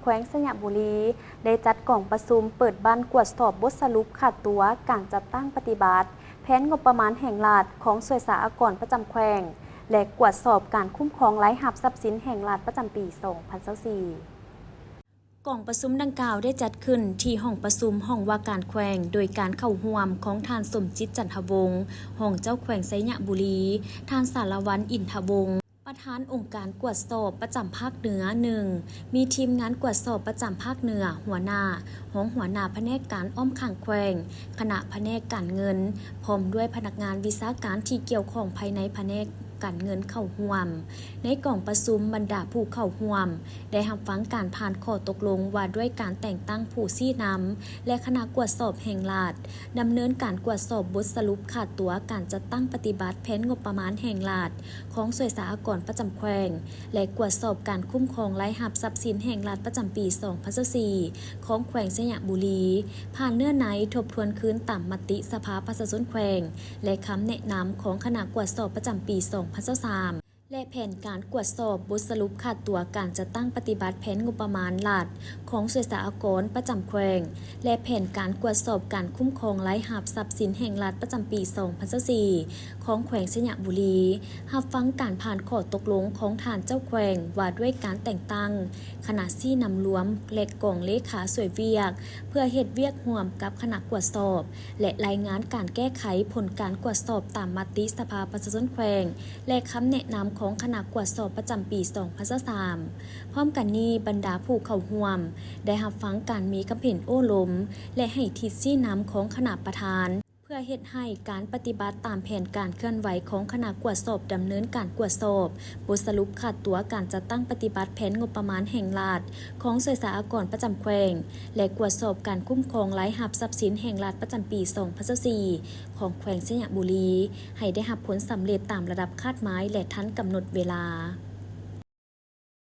ແຂວງໄຊຍະບູລີ ໄດ້ຈັດກອງປະຊຸມເປີດບັ້ນກວດສອບບົດສະຫຼຸບຂາດຕົວການຈັດຕັ້ງປະຕິບັດແຜນງົບປະມານແຫ່ງລັດ ຂອງສ່ວຍສາອາກອນປະຈຳແຂວງ ແລະ ກວດສອບການຄຸ້ມຄອງລາຍຮັບຊັບສິນແຫ່ງລັດປະຈຳປີສອງພັນຊາວສີ່. ກອງປະຊຸມດັ່ງກ່າວໄດ້ຈັດຂຶ້ນທີ່ຫ້ອງປະຊຸມຫ້ອງວ່າການແຂວງ ໂດຍການເຂົ້າຮ່ວມຂອງທ່ານ ສົມຈິດ ຈັນທະວົງ ຮອງເຈົ້າແຂວງໄຊຍະບູລີ, ທ່ານ ສາລະວັນ ອິນທະວົງ ປະທານອົງການກວດສອບປະຈຳພາກເໜືອ ໜຶ່ງ ມີທີມງານກວດສອບປະຈຳພາກເໜືອ, ຫົວໜ້າ, ຮອງຫົວໜ້າພະແນກການອ້ອມຂ້າງແຂວງ, ຄະນະພະແນກການເງິນ ພ້ອມດ້ວຍພະນັກງານວິຊາການທີ່ກ່ຽວຂ້ອງພາຍໃນພະແນກການເງິນເຂົ້າຮ່ວມ. ໃນກອງປະຊຸມ, ບັນດາຜູ້ເຂົ້າຮ່ວມໄດ້ຮັບຟັງການຜ່ານຂໍ້ຕົກລົງວ່າດ້ວຍການແຕ່ງຕັ້ງຜູ້ຊີ້ນຳ ແລະ ຄະນະກວດສອບແຫ່ງລັດ ດຳເນີນການກວດສອບບົດສະຫຼຸບຂາດຕົວການຈັດຕັ້ງປະຕິບັດແຜນງົບປະມານແຫ່ງລັດ ຂອງສ່ວຍສາອາກອນປະຈຳແຂວງ ແລະ ກວດສອບການຄຸ້ມຄອງລາຍຮັບຊັບສິນແຫ່ງລັດປະຈຳປີສອງພັນຊາວສີ່ ຂອງແຂວງໄຊຍະບູລີ ຜ່ານເນື້ອໃນທົບທວນຄືນຕາມມະຕິສະພາປະຊາຊົນແຂວງ ແລະ ຄຳແນະນຳຂອງຄະນະກວດສອບປະຈຳປີສອງພັນຊາວສາມ ແລະ ແຜນການກວດສອບບົດສະຫຼຸບຂາດຕົວການຈັດຕັ້ງປະຕິບັດແຜນງົບປະມານລັດ ຂອງສ່ວຍສາອາກອນປະຈຳແຂວງ ແລະ ແຜນການກວດສອບການຄຸ້ມຄອງລາຍຮັບຊັບສິນແຫ່ງລັດປະຈຳປີສອງພັນຊາວສີ່ ຂອງແຂວງໄຊຍະບູລີ, ຮັບຟັງການຜ່ານຂໍ້ຕົກລົງຂອງທ່ານເຈົ້າແຂວງວ່າດ້ວຍການແຕ່ງຕັ້ງຄະນະຊີ້ນຳລວມ ແລະ ກອງເລຂາຊ່ວຍວຽກ ເພື່ອເຮັດວຽກຮ່ວມກັບຄະນະກວດສອບ ແລະ ລາຍງານການແກ້ໄຂຜົນການກວດສອບຕາມມະຕິສະພາປະຊາຊົນແຂວງ ແລະ ຄຳແນະນຳຂອງຄະນະກວດສອບປະຈຳປີສອງພັນຊາວສາມ. ພ້ອມກັນນີ້, ບັນດາຜູ້ເຂົ້າຮ່ວມໄດ້ຮັບຟັງການມີຄຳເຫັນໂອ້ລົມ ແລະ ໃຫ້ທິດຊີ້ນຳຂອງຄະນະປະທານ ເພື່ອເຮັດໃຫ້ການປະຕິບັດຕາມແຜນການເຄື່ອນໄຫວຂອງຄະນະກວດສອບດຳເນີນການກວດສອບບົດສະຫຼຸບຂາດຕົວການຈັດຕັ້ງປະຕິບັດແຜນງົບປະມານແຫ່ງລັດ ຂອງສ່ວຍສາອາກອນປະຈຳແຂວງ ແລະ ກວດສອບການຄຸ້ມຄອງລາຍຮັບຊັບສິນແຫ່ງລັດປະຈຳປີສອງພັນຊາວສີ່ ຂອງແຂວງໄຊຍະບູລີ ໃຫ້ໄດ້ຮັບຜົນສຳເລັດຕາມລະດັບຄາດໝາຍ ແລະ ທັນກຳນົດເວລາ.